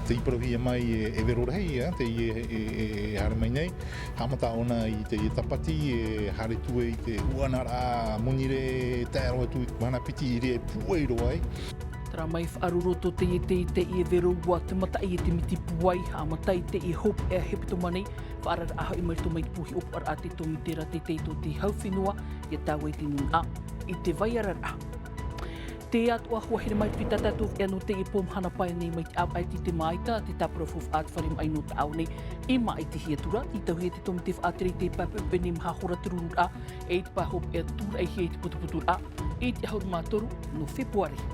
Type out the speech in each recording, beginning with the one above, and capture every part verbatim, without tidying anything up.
Tei parauhia mai e, e vero rahi, e, teie e, e, e haere mai nei. Haʻamata ʻōna i teie tāpati, e haere atu i te uʻanaraʻa monirē, tae roa atu i te mahana piti i reira e pūai roa ai. Terā mai faʻaroʻo tō teie tei, teie vero ua te mataʻi e te miti pūai, haʻamata i teie hopeʻa hepetoma nei, faʻaararaʻa hoʻi mai roto mai te pū hiʻopoʻaraʻa te tōmitera teitei tō te hau fenua, ʻia tae i te nūnaʻa, i te vai araraʻa. Te atoʻa hoa here maitaʻi tā tātou veʻa nō teie pō mahana pae nei mai te ʻāvaʻe Tite Maita, te tāpura faufaʻa te fare maʻi nō Taʻao nei, i māʻitihia atu ra, i tauhia te tōmite faʻatere i te pae peʻepeʻe nei maha hora te rururaʻa, e i te pae hopeʻa tūraʻihia i te putuputuraʻa, i te ʻahuru mā toru nō Fepuare.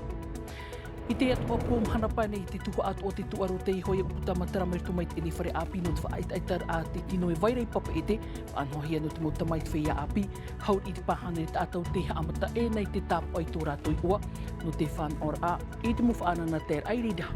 I te atoʻa pō mahana pae nei, te tuhaʻa atoʻa te tūʻaro tei hōʻē ʻupu tāmatara mai roto mai teie fare ʻāpī nō te faʻaʻetaʻetaraʻa te tino e vai ra i Papeʻete, faʻanahohia nō te mau tamaiti feiā ʻāpī, hau i te pae hānere taʻata tei haʻamata ʻē nei te tāpaʻo i tō rātou iʻoa, nō te fānaʻoraʻa i te mau faʻanahoraʻa i reira.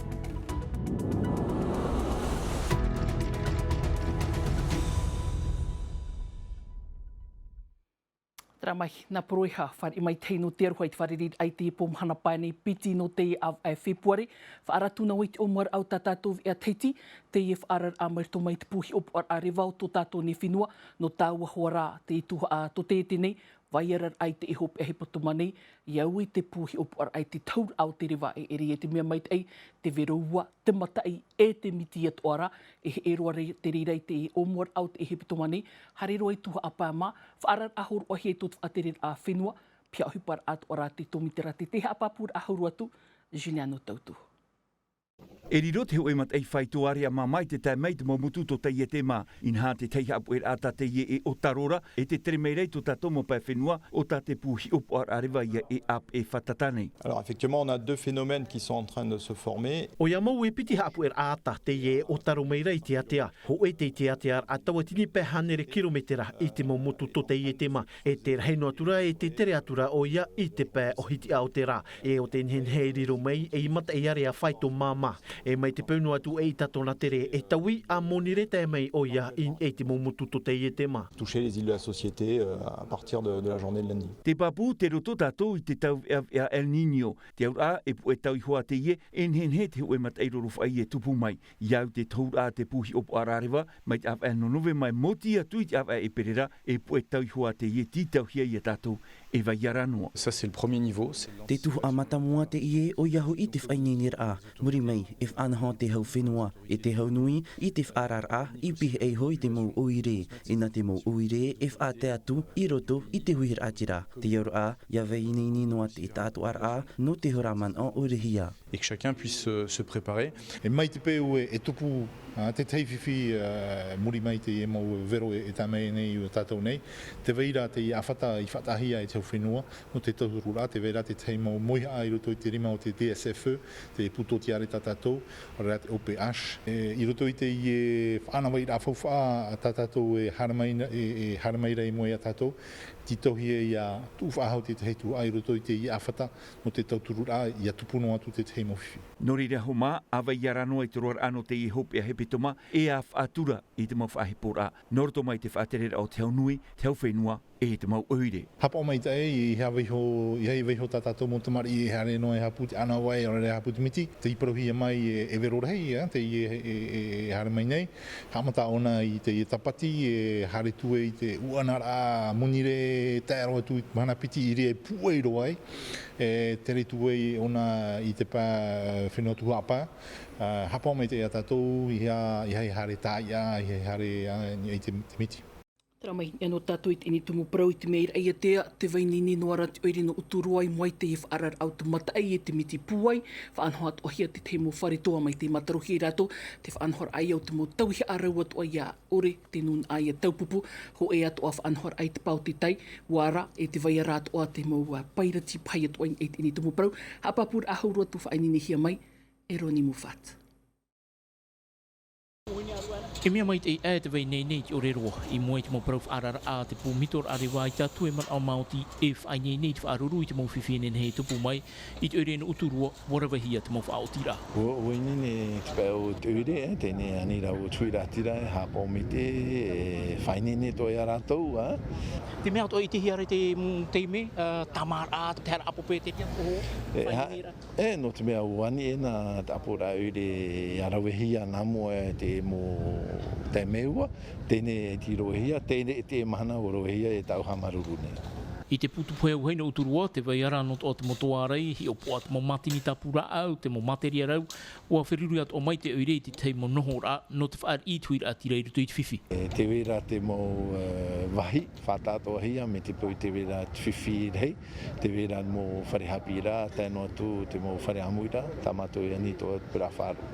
Terā mai, nā Poroiha, fāriʻi mai te hei nō te aroha i te fārereiraʻa i te pō mahana pae nei piti nō teie ʻāvaʻe Fepuare, faʻaara atu nā ʻoe i te ʻōmuaraʻa o tā tātou veʻa Tahiti, teie faʻaararaʻa mai roto mai te pū hiʻopoʻaraʻa reva o tō tātou nei fenua, nō taua hoʻi rā, te tuhaʻa tō teie nei, vai araraʻa i te hopeʻa hepetoma nei, ʻia au i te pū hiʻopoʻaraʻa i te tahuraʻa o te reva e ʻere e te mea maitaʻi, te vero ua, te mataʻi, e te miti atoʻa ra, e heʻe roa te reira i te ʻōmuaraʻa o te hepetoma nei, haere roa i tuhaʻa pae mā, faʻaararaʻa hōroʻahia i tō te faʻatereraʻa fenua, piha ʻohiparaʻa atoʻa ra te tōmitera te haʻapāpūraʻa hau roa atu, Juliano Tautu. E riro te hōʻē mataʻi faito area māmā i te tae mai i te mau motu tō teie tēma, inaha te tahi haʻapuʻeraʻa tā teie e ʻōtaro ra, e te tere mai ra i tō tātou mau pae fenua, ʻo tā te pū hiʻopoʻaraʻa reva ïa e ʻāpeʻe fātata nei. Alors, effectivement, on a deux phénomènes qui sont en train de se former. ʻOia mau e piti haʻapuʻeraʻa ata, teie e ʻōtaro mai ra i te ātea. Hōʻē tei te ātea ra tauatini pae hānere kirometera i te mau motu tō teie tēma. E te rahi noa atu ra, e te tere atu ra ʻoia i te pae ʻōhitiʻa o te rā. E ʻo te nehenehe e riro mai, e i mataʻi area faito māmā. E mai te peu noa atu e i tātou nā tere e taui, ʻa monirē tae mai ʻoia i, e te mau motu tō teie tēma. Toucher les îles de la Société, euh, à partir de, de la journée de lundi. Te pāpū, tei roto tātou i te tauveʻaveʻa El Niño. Te auraʻa, e puʻe tau iho ā teie, e nehenehe te hōʻē mataʻi rorofaʻi e tupu mai. ʻIa au i te tahuraʻa te pū hiʻopoʻaraʻa reva, mai te ʻāvaʻe nō Novema e mōtī atu i te ʻāvaʻe ʻEperēra, e puʻe tau iho ā teie tītauhia ia tātou e vai ara noa. Ça, c'est le premier niveau, c'est le Te tuhaʻa mātāmua teie, ʻoia hoʻi te faʻaineineraʻa, muri mai, e faʻanaho te hau fenua, e te hau nui, i te faʻaararaʻa, i pihaʻi iho i te mau ʻoire, e nā te mau ʻoire, e faʻatae atu, i roto, i te huiraʻatira, te auraʻa, ʻia vai ineine noa te taʻatoʻaraʻa, nō te hora manaʻo ʻoirehia. Et que chacun puisse, euh, se préparer. E mai te peu e, e tupu, ā, te tahi fifi, ā, muri mai teie mau vero e, e tae mai nei i tātou nei. Tē vai ra teie ʻāfata i faʻataʻahia e te hau fenua, nō te tauturu ra, tē vai ra te tahi mau mauihaʻa i roto i te rima o te D S F E, te pū tōtiare tā tātou, ʻaore rā te O P H. E, i roto i teie faʻanahoraʻa faufaʻa tā tātou e haere mai na-, e, e haere mai ra i mua ia tātou, tītauhia ʻia tuʻu faʻahou te tahi tuhaʻa i roto i teie ʻāfata, nō te tautururaʻa, ʻia tupu noa atu te tahi mau fifi. Nō reira hoʻi mā, ʻa vai ara noa i te roaraʻa nō teie hopeʻa hepetoma, e ʻa faʻatura i te mau faʻaheporaʻa, nō roto mai te faʻatereraʻa o te hau nui, te hau fenua, e te mau ʻoire. Haʻapaʻo maitaʻi, ʻeiaha vaiiho, ʻeiaha vaiiho tā tātou mau tamariʻi e haere noa e haʻapū te ʻānāvai, ʻaore rā e haʻapū te miti, tei parauhia mai e, e vero rahi, ā, teie e, e, e haere mai nei. Haʻamata ʻōna i teie tāpati, e haere atu ai i te uʻanaraʻa monirē, tae roa atu i te mahana piti i reira e pūai roa ai. E tere atu ai ʻōna i te pae, ā, fenua tuhaʻa pae. Ā, haʻapaʻo maitaʻi ia tātou, ʻeiaha, ʻeiaha e haere tāiʻa, ʻeiaha e haere, ā, i te, te miti. Terā mai, e nō tātou i teie nei tumu parau i te mea i raʻiātea, tē vai ineine noa ra te ʻoire nō ʻutu roa i mua i te faʻaararaʻa o te mataʻi e te miti pūai, faʻanaho atoʻahia te tahi mau fare toa mai tei matarohia ia rātou, te faʻanahoraʻa ïa o te mau tauihaʻa rau atoʻa ʻia ʻore te nūnaʻa ʻia taupupu, hōʻē atoʻa faʻanahoraʻa i te pae o te tai, ʻua ara, e tē vai ra atoʻa te mau, ā, pairati paʻi atoʻa i teie nei tumu parau, haʻapāpūraʻa hau roa atu faʻaineinehia mai, e Roni Muffat. E mea maitaʻi ʻā te vai nei nei i te ʻore roa, i mua i te mau parau faʻaararaʻa a te pū mito raʻareva, ʻaita atu e manaʻo maoti e faʻaineine i te faʻaruru i te mau fifi e nehenehe e tupu mai i te ʻoire nō Uturoa, ʻua ravehia te mau faʻaotiraʻa. ʻUa, ʻua ineine te pae o te ʻoire, ē, teie nei anei rā ʻua tuiraʻatira, e haʻapaʻo maitaʻi, e faʻaineine atoʻa ia rātou, ā. Te mea atoʻa i te hia ra i te, mm, taime, ā, tāmāraʻa, te haʻapaʻo paʻi te mea, ʻoho, e, ha-, faʻaineine ra. E, nō te mea ʻua ani ʻē nā te ʻāpoʻoraʻa ʻoire ʻia ravehia nā mua i te mau taime ua, teie nei e ravehia, teie, teie mahana ʻua ravehia e tāʻu haʻamāuruuru nei. I te pū tupu hau hei nō Uturoa, te vai ra nō te, o te mau toarai, hiʻopoʻa te mau mātini tāpū rāʻau, te mau mātēria rau, ʻua feruri atoʻa mai te ʻoire i te tahi mau nohoraʻa, nō te fāriʻi i te huiraʻatira i roto i te fifi. E, tē vai ra te mau, e, vāhi faʻataʻatoʻahia, mai te peu tē vai ra te fifi rahi, tē vai ra mau fare haʻapiʻiraʻa, tae noa atu te mau fare ʻāmuiraʻa, tā mātou e ani atoʻa te pūrā faʻaroʻo.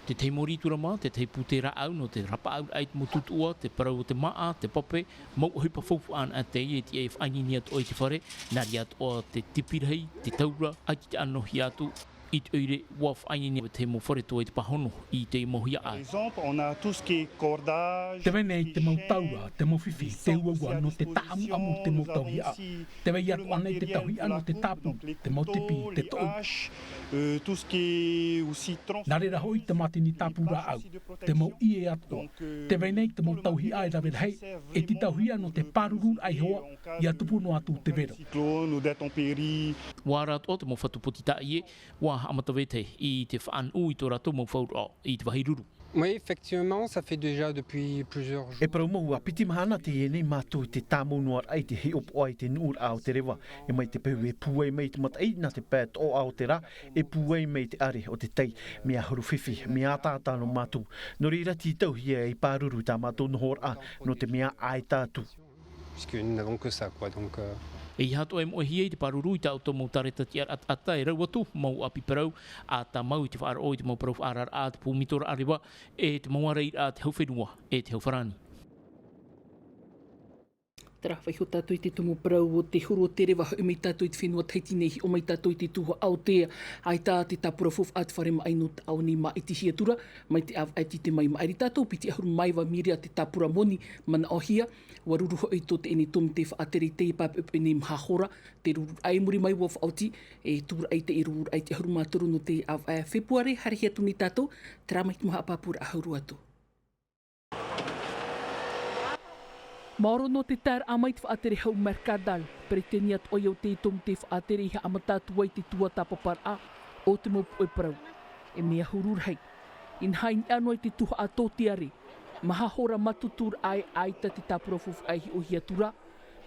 Te tahi mau rītura mā, te tahi pūtē rāʻau, nō te rapaʻauraʻa i te mau tūtuʻa, te parau o te māʻa, te pape, mau ʻohipa faufaʻa anaʻe teie e tiʻa e faʻaineine atoʻa i te fare, nā reira atoʻa te tipi rahi, te taura, ʻaita i te ʻanohia atu i te ʻoire, ʻua faʻaineine te mau fare toa i te pāhono i te mau hiaʻai. Par exemple, on a tout ce qui est cordage, te vai nei te mau taura, te mau fifi, te uaua nō te tāʻamuʻamu, te mau tauihaʻa. Te vai atoʻa nei te tauihaʻa nō te tāpū, te mau tipi, te toʻu. Euh, tout ce qui est aussi trans-, nā reira hoʻi te mātini tāpū rāʻau, te mau ʻie atoʻa. Te vai nei te mau tauihaʻa e rave rahi, e te tauihaʻa nō te pārururaʻa iho ā, ʻia tupu noa atu te vero. Cyclone ou d'intempéries. ʻUa ara atoʻa te mau fatu poti tāʻie, ʻua haʻamata vetahi i te faʻanuʻu i tō rātou mau fauraʻo i te vāhi ruru. Oui, effectivement, ça fait déjà depuis plusieurs jours. E parau mau ʻua piti mahana teie nei mātou i te tāmau noa raʻa i te hiʻopoʻa i te nuʻuraʻa o te reva, e mai te peu e pūai mai i te mataʻi nā te pae toʻoʻa o te rā, e pūai mai i te ʻare o te tai, mea huru fifi, mea ataata nō mātou. Nō reira tītauhia e pāruru tā mātou nohoraʻa, nō te mea ʻaita atu. Puisque nous n'avons que ça, quoi, donc, euh. E ʻeiaha atoʻa e moʻehia i te pāruru i tā ʻoutou mau tāreta tiʻaraʻa taʻata e rau atu mau ʻāpī parau, ʻa tāmau i te faʻaroʻo i te mau parau faʻaararaʻa a te pū mito raʻareva, e te mau ārairaʻa a te hau fenua, e te hau farāni. Terā, vaiiho tātou i te tumu parau o te huru o te reva, hoʻi mai tātou i te fenua Tahiti nei, hiʻo mai tātou i te tuhaʻa Aotea, ʻaita te tāpura faufaʻa a te fare maʻi nō te ao nei māʻitihia atu ra, mai te ʻāvaʻe tītī mai maʻiri tātou, piti ʻahuru mā iva miria te tāpura moni, manaʻohia, ʻua ruru hoʻi tō teie nei tōmite faʻatere i teie pāpeʻopeʻo nei maha hora, te rururaʻa i muri mai ʻua faʻaoti, e tuʻu ra i te rururaʻa i te ʻahuru mā toru nō te ʻāvaʻe Fepuare, haerehia atu nei tātou, terā mai te mau haʻapāpūraʻa hau roa atu. Maoro nō te taeraʻa mai te faʻatere hau Mercadal, peretiteni atoʻa ia o te tōmite faʻatere i haʻamata atu ai te tuatāpaparaʻa o te mau puʻe parau. E mea huru rahi. Inaha i niʻa noa i te tuhaʻa tōtiare, maha hora mātutururaʻa e ʻaita te tāpura faufaʻa e hiʻohia atu ra,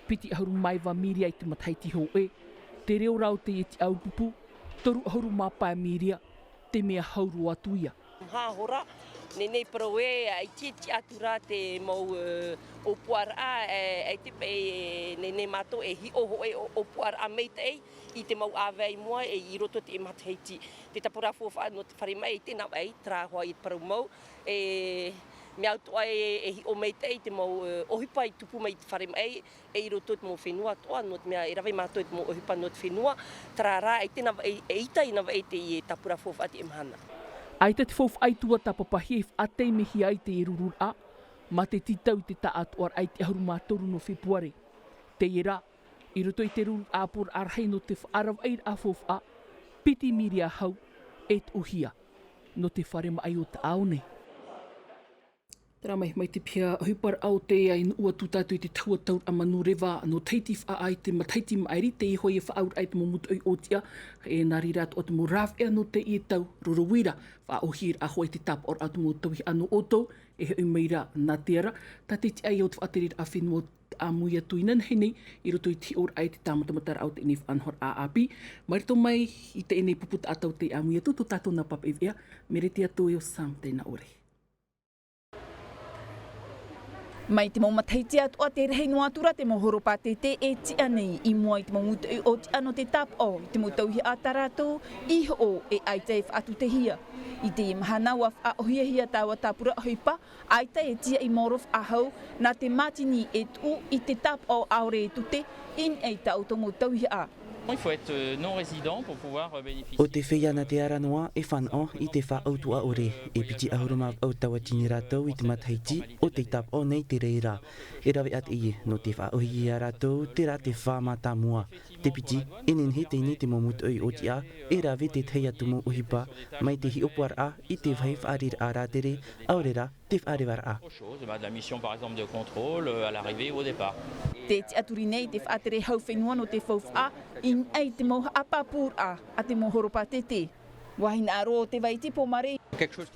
piti ʻahuru mā iva miria i te matahiti hōʻē, te reo rā o teie tiʻa upupu, toru ʻahuru mā pae miria, te mea hau roa atu ia. Maha hora, nehenehe parau ē, ʻaita e tiʻa atu ra te mau, e, ʻōpuaraʻa, e, ʻaita paʻi, e, nehenehe mātou e hiʻo hōʻē ʻō-, ʻōpuaraʻa maitaʻi i te mau ʻāvae i mua, e, i roto i te matahiti. Te tāpura faufaʻa nō te fare maʻi, ʻaita nā vai, terā hoʻi te parau mau, e, mea au atoʻa e, e hiʻo maitaʻi i te mau, e, ʻohipa i tupu mai i te fare maʻi, e i roto i te mau fenua atoʻa, nō te mea e rave mātou i te mau ʻohipa nō te fenua, terā rā, ʻaita nā vai, e, ʻaita nā vai teie tāpura faufaʻa teie mahana. ʻAita te faufaʻa i tuatāpapahia e faʻataimehia ai te rururaʻa, mā te tītau i te tāʻātoʻaraʻa i te ʻahuru mā toru nō Fepuare. Teie rā, i roto i te rururaʻa ʻāpoʻoraʻa rahi nō te faʻaravaʻiraʻa faufaʻa, piti miria hau, e tuʻuhia, nō te fare maʻi o te ao nei. Terā mai, mai te piha ʻohiparaʻa o te ʻāiʻa, i nuʻu atu tātou i te tahua tauraʻa manureva nō Tahiti faʻaʻā i te matahiti maʻiri, teie hoʻi e faʻaauraʻa i te mau mūtoʻi ʻōtiʻa, e nā reira atoʻa te mau rāveʻa nō teie tau, roro uira, faʻaʻōhie ra hoʻi te tāpaʻoraʻa o te mau tauihaʻa nō ʻoutou, e hoʻi mai ra nā te ara, tā te tiʻa ia o te faʻatereraʻa fenua ʻāmui atu inanahi nei, i roto i te hiʻoraʻa i te tāmatamataraʻa o teie faʻanahoraʻa ʻāpī, mai roto mai i teie pupu taʻata o tē ʻāmui atu, tō tātou nā pāpaʻi veʻa, Meretia Toʻeo Sam, tēnā ʻoe. Mai te mau matahiti atoʻa, tē rahi noa atu ra te mau horopātete e tiʻa nei i mua i te mau mūtoʻi ʻōtiʻa nō te tāpaʻo i te mau tauihaʻa tā rātou i hoʻo e ʻaita e faʻatutehia. I teie mahana ʻua faʻaʻōhiehia taua tāpura ʻohipa, ʻaita e tiaʻi maoro faʻahou nā te mātini e tuʻu i te tāpaʻo ʻaore e tute i niʻa i tā ʻoutou mau tauihaʻa. Il faut être, euh, non résident pour pouvoir, euh, bénéficier. ʻO te feiā nā te ara noa e fānaʻo i te faʻautuʻa ʻore. E piti ʻahuru mā vaʻu tauatini rātou i te matahiti ʻo tei tāpaʻo nei te reira. E rave atu ʻē nō te faʻaʻohi ia rātou, terā te fā mātāmua. Te piti, e nehenehe teie nei te mau mūtoʻi ʻōtiʻa e rave te tahi atu mau ʻohipa mai te hiʻopoʻaraʻa i te vāhi faʻaareraʻa rātere, ʻaore rā te faʻarevaraʻa. Autre chose, bah, de la mission, par exemple, de contrôle, euh, à l'arrivée ou au départ. Tē tiʻaturi nei te faʻatere hau fenua nō te faufaʻa i niʻa i te mau haʻapāpūraʻa a te mau horopātete. ʻUa hinaʻaro te vai i te pōmare.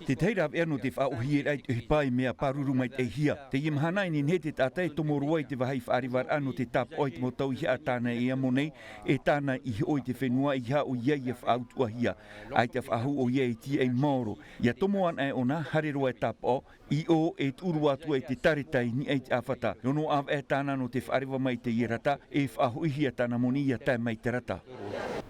Te tahi rāveʻa nō te faʻaʻohipa i te ʻohipa e mea pāruru maitaʻihia. Teie mahana e nehenehe te taʻata e tomo roa i te vāhi faʻarevaraʻa nō te tāpaʻo i te mau tauihaʻa tāna e amo nei, e tāna i hoʻo i te fenua, ʻeiaha ʻoia ia faʻautuʻahia. ʻAita faʻahou ʻoia e tīaʻi maoro. ʻIa tomo anaʻe ʻōna, haere roa e tāpaʻo, i ʻō e tuʻu roa atu i te tāreta i niʻa i te ʻāfata. E ono ʻāvaʻe tāna nō te faʻareva mai i teie rata, e faʻahoʻihia tāna moni ʻia tae mai te rata.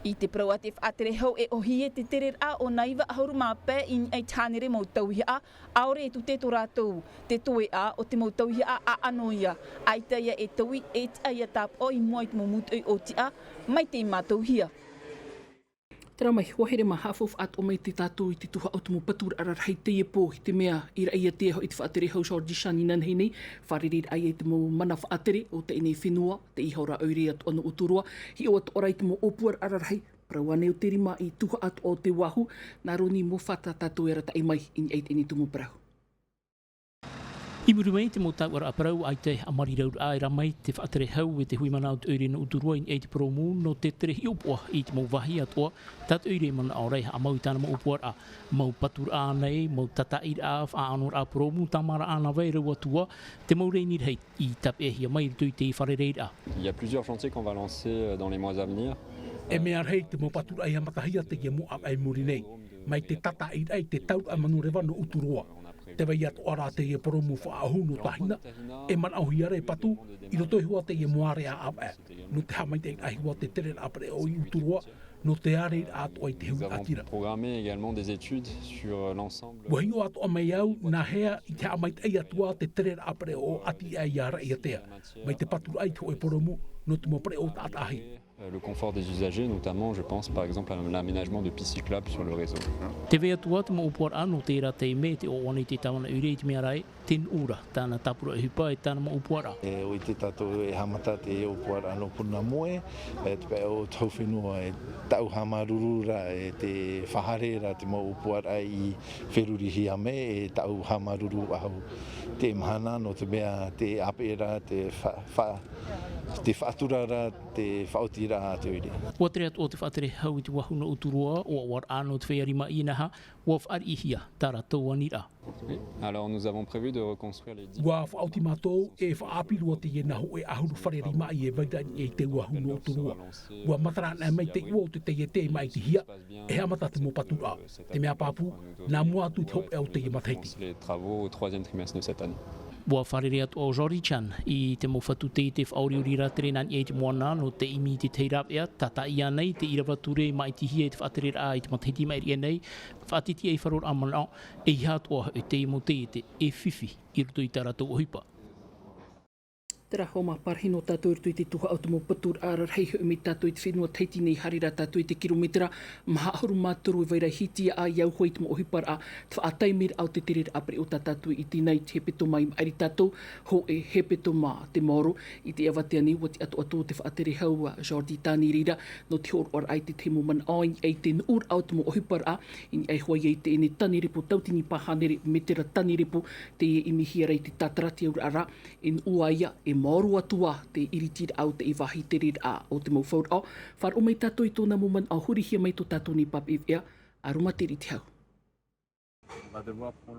I te parau a te faʻatere hau, e ʻohie te tereraʻa o nā iva ʻahuru mā pae i niʻa i te hānere mau tauihaʻa, ʻaore e tute tō rātou. Te toeʻa o te mau tauihaʻa ʻaʻano ia, ʻaita ia e taui e tiʻa ʻia tāpaʻo i mua i te mau mūtoʻi ʻōtiʻa mai tei mātauhia. Terā mai, ʻua haere mā, haʻafaufaʻa atoʻa mai tātou i te tuhaʻa o te mau paturaʻa rarahi teie pō, i te mea, i rāʻau ia te aho i te faʻatere hau Jordi Chani nānahi nei, fārereiraʻa ia i te mau mana faʻatere o teie nei fenua, tei hau rā ʻoire atoʻa nō Uturoa, hiʻo atoʻa rā i te mau ʻōpuaraʻa rarahi, parau ānei o te rima i tuhaʻa atoʻa o te uāhu, nā Roni Mofata tātou e arataʻi mai i niʻa i teie nei tumu parau. I muri mai i te mau tauraʻa parau, ʻaita e haʻamarirauraʻa e rā mai te faʻatere hau e te hui mana o te ʻoire nō Uturoa i niʻa i te purōmu nō te tere hiʻopoʻa i te mau vāhi atoʻa, tā te ʻoire e manaʻo ra e haʻamau i tāna mau ʻōpuaraʻa, mau paturaʻa ānei, mau tātaʻiraʻa, faʻaʻanoraʻa purōmu, tāmāraʻa nā vai rāua atu ā, te mau rēni rahi i tāpeʻahia mai i roto i te fārereiraʻa. Il y a plusieurs chantiers qu'on va lancer, euh, dans les mois à venir. E mea rahi te mau paturaʻa e haʻamatahia teie mau ʻāvaʻe i muri nei, mai te tātaʻiraʻa i te tauraʻa manureva nō Uturoa. Tē vai atoʻa ra teie purōmu faʻaʻohu nō Tāhina, e manaʻohia ra e patu, i roto iho ā teie mau āreʻa ʻāvaʻe. Nō te haʻamaitaʻiraʻa iho ā te tereraʻa pereʻoʻo i Uturoa, nō te āreiraʻa atoʻa i te hui ʻātira. Nous avons programmé également des études sur, euh, l'ensemble. ʻUa hiʻo atoʻa mai au, nā hea i te haʻamaitaʻi atu ā te tereraʻa pereʻoʻo ʻati aʻe ia Raʻiātea. Mai te paturaʻa i te hōʻē purōmu, nō te mau pereʻoʻo taʻata ʻāhī. Euh, le confort des usagers, notamment, je pense, par exemple, à l'aménagement de pistes cyclables sur le réseau. Tē vai atu ā te mau ʻōpuaraʻa nō terā taime, te ʻoaʻoa nei te tāvana ʻoire i te mea ra ē, te nuʻu ra, tāna tāpura ʻohipa e tāna mau ʻōpuaraʻa. E, ʻo ʻite tātou e haʻamata te ʻōpuaraʻa nō Punamoe, e te pae o te hau fenua, e taʻu haʻamāuruuru ra, e te faʻahaere ra te mau ʻōpuaraʻa i ferurihia mai, e taʻu haʻamāuruuru faʻahou. Te mahana, nō te mea te ʻāpeʻe ra, te fa-, fa-, te faʻatura ra, te faʻaotiraʻa a te ʻoire. ʻUa tere atoʻa te faʻatere hau i te uāhu nō Uturoa, ʻoaʻoaraʻa nō te feiā rima inaha, ʻua fāriʻihia tā rātou aniraʻa. Oui. Alors, nous avons prévu de reconstruire les dix. ʻUa faʻaoti mātou e faʻaʻāpī roa teie nā hōʻē ʻahuru fare rimaʻi e vai ra i niʻa i te uāhu nō Uturoa. ʻUa matara anaʻe mai te iʻoa o te taiete e māʻitihia, e haʻamata te mau paturaʻa. Te mea pāpū, nā mua atu i te hopeʻa o teie matahiti. Les travaux au troisième trimestre de cette année. ʻUa fārerei atoʻa ʻo Jordi Chan i te mau fatu taiete faʻaoriori rātere nā niʻa i te moana, nō te ʻimi i te tahi rāveʻa, tātaʻi ānei te ʻīrava ture māʻitihia i te faʻatereraʻa i te matahiti i maʻiri aʻe nei, faʻatitiʻa i faroraʻa manaʻo, ʻeiaha atoʻa e teie mau taiete e fifi i roto i tā rātou ʻohipa. Terā hoʻi mā parahi nō tātou i roto i te tuhaʻa o te mau paturaʻa rarahi, hoʻi mai tātou i te fenua Tahiti nei, haere rā tātou i te kirometera maha ʻahuru mā toru e vai ra i Hitiaʻa, ʻia au hoʻi i te mau ʻohiparaʻa, te faʻataimeraʻa o te tereraʻa pereʻoʻo tā tātou i ʻite nei, te hepetoma i maʻiri tātou, hōʻē hepetoma te maoro. I teie ʻāvatea nei, ʻua tiʻa atoʻa tō te faʻatere hau a Jordi Tani i reira, nō te hōroʻaraʻa i te tahi mau manaʻo i niʻa i te nuʻuraʻa o te mau ʻohiparaʻa, i niʻa iho ā ia i teie nei tanirepo, tauatini pae hānere metera tanirepo, teie i ʻimihia ra i te tātaratiauraʻa ra, e nuʻu ā ia, e maoro atu ā te iritiraʻa o teie vāhi tereraʻa o te mau fauraʻo. Faʻaroʻo mai tātou i tōna mau manaʻo, hurihia mai tō tātou nei pāpaʻi veʻa, ʻAruma Tere i te hau.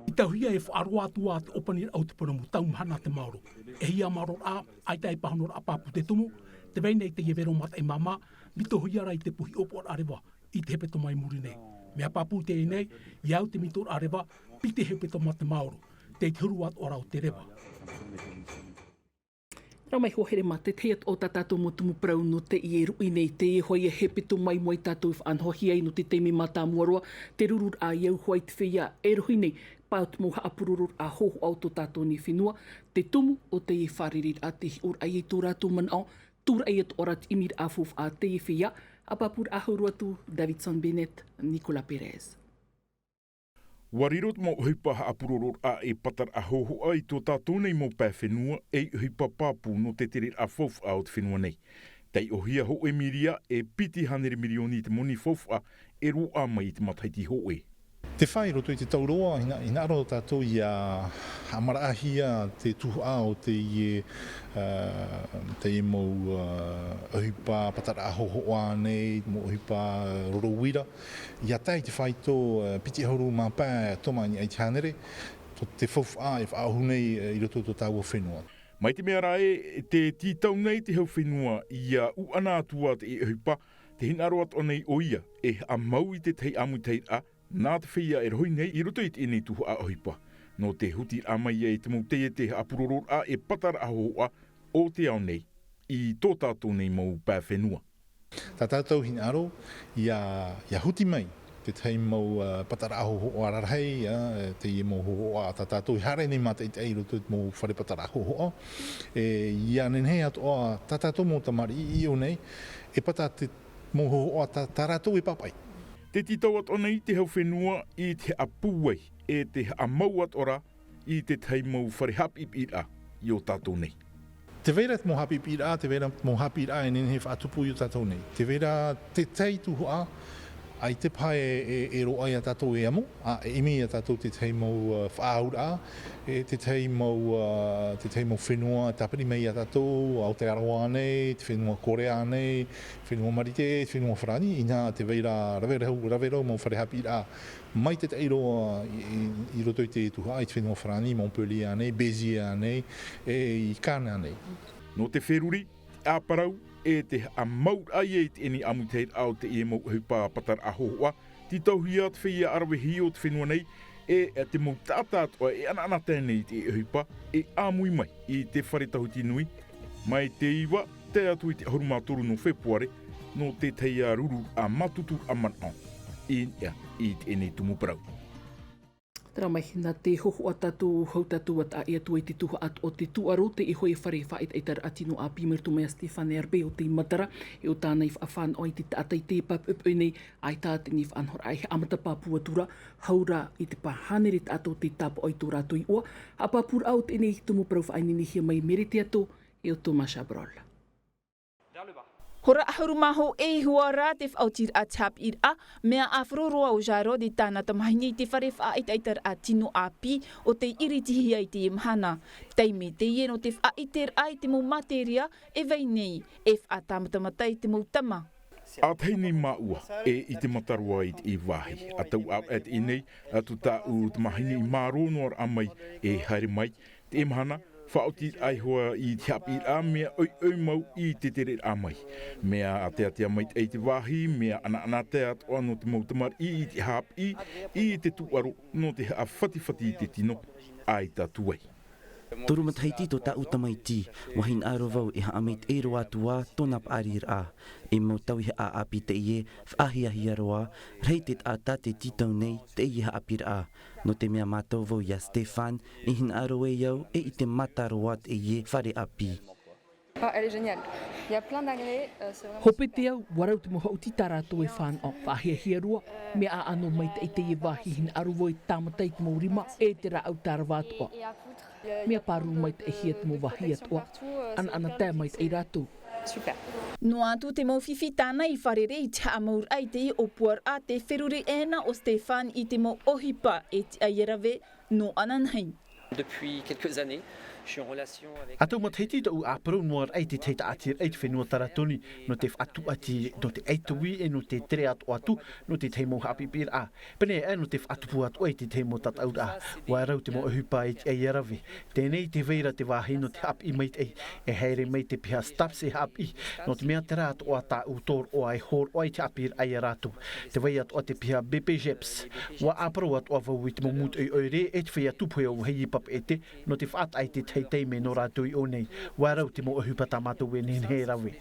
I tauhia e faʻaroa atu ā te ʻōpaniraʻa o te purōmu tau mahana te maoro. E hia maororaʻa, ʻaita e pāhonoraʻa pāpū te tumu, tē vai nei teie vero mataʻi māmā, mitohia ra i te puhi ʻōpuaraʻa reva i te hepetoma i muri nei. Mea pāpū teie nei, ʻia au te mitoraʻa reva, piti hepetoma te maoro, tei te huru atoʻa ra o te reva. Rā mai, ʻua haere mā te tahi atoʻa o tā tātou mau tumu parau nō teie ruʻi nei, teie hoʻi e hepetoma i mua ia tātou e faʻanahohia ai nō te taime mātāmua roa, te rururaʻa ʻia au hoʻi i te feiā e rohi nei, paʻi te mau haʻapurororaʻa hōhoʻa o tō tātou nei fenua, te tumu o teie fārereiraʻa, te hiʻoraʻa i tō rātou manaʻo, tūraʻi atu ʻoia te ʻimiraʻa faufaʻa teie feiā. Haʻapāpūraʻa hau roa atu Davidson Bennett, Nicolas Perez. Ua riro te mau ʻohipa haʻapurororaʻa e pataraʻa hōhoʻa i tō tātou nei mau pae fenua ei ʻohipa pāpū nō te tereraʻa faufaʻa o te fenua nei. Taiʻohia hōʻē miria e piti hānere mirioni te moni faufaʻa e roaʻa mai i te matahiti hōʻē. Te fā i roto i te tau roa, hina, hinaʻaro tātou ia haʻamaraʻahia te tuhaʻa o teie, ā, teie mau, ā, ʻohipa pataraʻa hōhoʻa nei, mau ʻohipa roro uira. Ia tae i te faito, ā, piti ʻahuru mā pae tōmāʻa i te hānere, tō te faufaʻa e faʻaʻohu nei, ā, i roto i tō tāua fenua. Mai te mea rā ē, tē tītau nei te hau fenua ia ʻuʻana atu ā te ʻohipa, tē hinaʻaro atoʻa nei ʻoia e haʻamau i te tahi ʻāmuitahiraʻa nā te feiā e rohi nei i roto i teie nei tuhaʻa ʻohipa. Nō te hutiraʻa mai ai te mau taiete haʻapurororaʻa e pataraʻa hōhoʻa o te ao nei i tō tātou nei mau pae fenua. Tā tātou hinaʻaro, ia, ia huti mai te tahi mau, ā, pataraʻa hōhoʻa rarahi, ā, teie mau hōhoʻa tā tātou e haere nei mātaʻitaʻi i roto i te mau fare pataraʻa hōhoʻa. E, ia nehenehe atoʻa tā tātou mau tamariʻi i ʻō nei, e pata te mau hōhoʻa tā, tā rātou e pāpaʻi. Tē tītau atoʻa nei te hau fenua i te haʻapūai e te haʻamau atoʻa rā i te tahi mau fare haʻapiʻipiʻiraʻa i ō tātou nei. Tē vai ra te mau haʻapiʻipiʻiraʻa, tē vai ra te mau haʻapiʻiraʻa e nehenehe e faʻatupu i ō tātou nei. Tē vai ra te tahi tuhaʻa, ʻaita paha e, e, e roaʻa ia tātou e amo, ā, e ʻimi ia tātou te tahi mau, ā, faʻaauraʻa, e te tahi mau, ā, te tahi mau fenua e tāpiri mai ia tātou, Aotearoa nei, te fenua Korea nei, fenua Marite, te fenua Farāni, inaha tē vai ra rave rau, rave rau mau fare haʻapiʻiraʻa mai te tahi roa i, i, i roto i te tuhaʻa, i te fenua Farāni, Montpellier ānei, Béziers ānei, e i Cannes ānei. Nō te feruri, ʻāparau, e te haʻamauraʻa i teie nei ʻāmuitahiraʻa o teie mau ʻohipa pataraʻa hōhoʻa, tītauhia te feiā ʻaravihi o te fenua nei, e te mau taʻata atoʻa e ʻanaʻanatae nei i te ʻohipa, e ʻāmui mai i te fare tauhiti nui, mai te iva, tae atu i te ʻahuru mā toru nō Fepuare, nō te tahi ā rururaʻa mātutu a manaʻo. I niʻa i teie nei tumu parau. Terā mai, nā te hōhoʻa tātou, hau tātou ʻa taʻa ʻē atu ai te tuhaʻa o te tūʻaro, teie hoʻi e fare faʻaʻetaʻetaraʻa tino ʻāpī mai roto mai iā Stéphane Hervé o tei matara, e ʻo tāna i faʻafānaʻo i te taʻata i te pāpoʻipoʻi nei, ʻaita teie nei faʻanahoraʻa e haʻamata pāpū atu ra, hau rā i te pae hānere taʻata tei tāpaʻo i tō rātou iʻoa. Haʻapāpūraʻa o teie nei tumu parau faʻaineinehia mai Merete Ato e ʻo Thomas Chabrol. Hora ʻahuru mā hōʻē iho ā rā te faʻaotiraʻa te haʻapiʻiraʻa, mea ʻāfaro roa ʻo Jarod e tāna tamahine i te fare faʻaʻetaʻetaraʻa tino ʻāpī ʻo tei iritihia i teie mahana. Taime teie nō te faʻaʻiteraʻa i te mau materia e vai nei, e faʻatāmatamata i te mau tama. ʻA tahi nei māua, e ʻite mata roa i teie vāhi, ʻa tauʻaveʻa teie nei, atu tāʻu tamahine i mārō noa raʻa mai e haere mai, teie mahana, faʻaoti ai hoʻi i te haʻapiʻiraʻa mea ʻoiʻoi mau i te tereraʻa mai. Mea āteatea maitaʻi te vāhi, mea ʻanaʻanatae atoʻa nō te mau tamariʻi i te haʻapiʻi, i te tūʻaro nō te haʻafatifati i te tino, ʻaita atu ai. Toru matahiti tō tāʻu tamaiti, ʻua hinaʻaro vau e haʻamaitaʻi roa atu ā tōna paʻariraʻa. E mau tauihaʻa ʻāpī teie, faʻahiahia roa, rahi te taʻata tē tītau nei teie haʻapiʻiraʻa. Nō te mea mātau vau iā Stéphane, i hinaʻaro ai au e ʻite mata roa teie fare ʻāpī. Oh, elle est géniale. Il y a plein d'engrais, euh, c'est vraiment super. Hope te au, ʻua rau te mau haʻuti tā rātou e fānaʻo, faʻahiahia roa, mea ʻaʻano maitaʻi teie vāhi, hinaʻaro vau e tāmata i te mau rima, e te rāʻau tārava atoʻa. Mea pāruru maitaʻihia te mau vāhi atoʻa, ʻanaʻanatae maitaʻi rātou. Super. Noa atu te mau fifi tāna i fārerei i te haʻamauraʻa i te iʻoa puaraʻa, te feruri ʻē na ʻo Stéphane i te mau ʻohipa e tiʻa ia rave nō ananahi. Depuis quelques années, je suis en relation avec... ʻA tau matahiti tōʻu ʻāparau noa raʻa i te tahi taʻatiraʻa i te fenua Taratoni, nō te faʻatūʻati, nō te ʻaitauī, e nō te tere atoʻa atu, nō te tahi mau haʻapiʻipiʻiraʻa. Pēneiaʻe nō te faʻatupu atu ai i te tahi mau tataʻuraʻa. ʻUa rau te mau ʻohipa e tiʻa ia rave. Teie nei tē vai ra te vāhi nō te haʻapiʻi maitaʻi. E haere mai te piha STAPS e haʻapiʻi. Nō te mea terā atoʻa tāʻu tōroʻa e hōroʻa i te haʻapiʻiraʻa ia rātou. Tē vai atoʻa te piha BPGEPS. ʻUa ʻāparau atoʻa vau i te mau mūtoʻi ʻoire e te feiā tupuna o Vaihi Papeʻete, nō te faʻataʻa i te tahi taime nō rātou i ʻō nei. ʻUa rau te mau ʻohipa tā mātou e nehenehe e rave.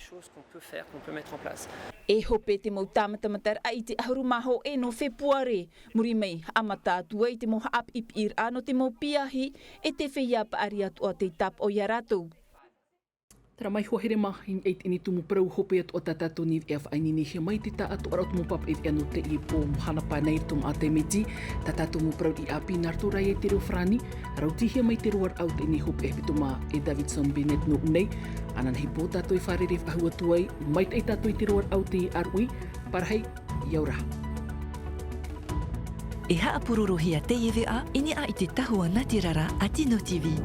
E hope te mau tāmatamataraʻa i te ʻahuru mā hōʻē nō Fepuare. Muri mai, haʻamata atu ai te mau haʻapiʻipiʻiraʻa nō te mau piahi e te feiā paʻari atoʻa tei tāpaʻo ia rātou. Tara mai hoa here mā, i teie nei tumu parau hope atu ā tā tātou nei veʻa faʻaineinehia mai te taʻatoʻaraʻa o te mau pāpaʻi veʻa nō teie pō mahana pae nei i roto mai i te miti. Tā tātou mau parau i ʻāpī nā roto rā ia i te reo farāni, rautihia mai te roaraʻa o teie nei hope e pito mā e Davidson Bennett nō ʻō nei. Ananahi pō tātou e fārerei faʻahou atu ai, maitaʻi tātou i te roaraʻa o te ʻāruʻi, pārahi, ʻia ora. E haʻapurorohia teie veʻa i niʻa i te tahua natirara a Tino TV.